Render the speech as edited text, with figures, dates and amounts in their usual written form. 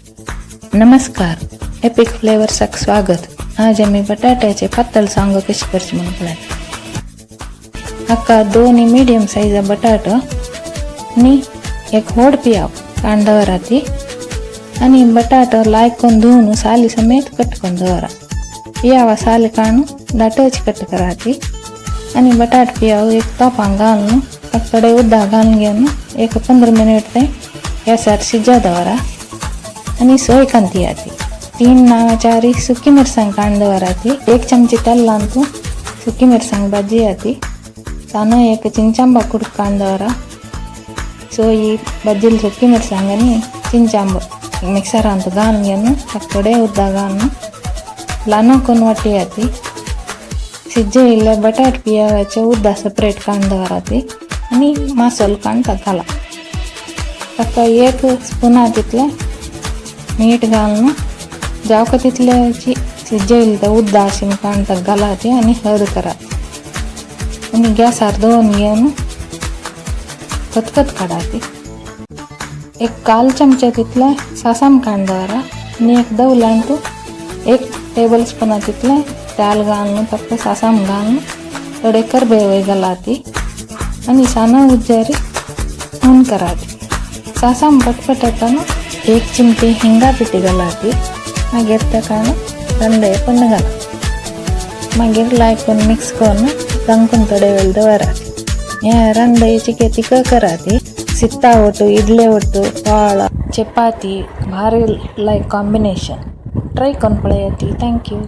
नमस्कार, एपिक फ्लेवर्साक स्वागत. आज आमी बटाट्याचे पातळ सांगो कशी करची म्हणून पळयात. हाका 2 मीडियम सायजा बटाटो आनी एक व्हड पियाव काण दवराती आनी बटाटो लायक करून धुवन साली समेत कट करून दवरा. पियावा साली काडून दाटच कट कराती आनी बटाट पियाव एक तोपान घालून ताका थोडे उदक घालून घेवन एक 15 मिनट ते गॅसार शिज्जा दवरा आनी सोय कांती. 3 ना 4 सुकी मिरसांग काडून दवराती. 1 चमची तेलांतू सुकी मिरसांग भाजी आती. सानो एक चिंचांबा कुडको काडून दवरा. सो ही बज्जील सुकी मिरसांग आनी चिंचांबो मिक्सरांत घालून घेवन ताका थोडे उदक घालून ल्हान करून वाटी आती. शिजयिल्ले बटाट पियावाचे उदक सेपरेट काडून दवराती आनी मासोल काडून ताका घाला. ताका 1 स्पुना तितलें मीठ घालून जावका तितल्याची शिजयिल्ले ते उदक आशिल्लें काडून ताका घालाती आनी हळद करात आनी गॅसार दवरून घेवन खतखत काडाती. 1 1/4 चमचा तितलें सासाम काडून दवरा आनी एक दवलांतू 1 टेबल स्पुना तितलें तेल घालून ताका सासाम घालून थोडे करबेव घालाती आनी साना उज्जारी हून कराती. सासाम पटपट 1 चिमटी हिंगा पिठी घालाती. मागीर ताका रंदे पण घाला. मागीर लायक करून मिक्स करून धांकून थोडे वेळ दवरात. ह्या रंदे चिके तिका कराती. सित्ता ಒಟ್ಟು, ಇಡ್ಲಿ ಒಟ್ಟು, ಪಾಳ, ಚಪಾತಿ ಭಾರಿ ಲೈಕ್ ಕಾಂಬಿನೇಷನ್. ಟ್ರೈ ಕೊಂಡು ಪಳೆಯತಿ. Thank you.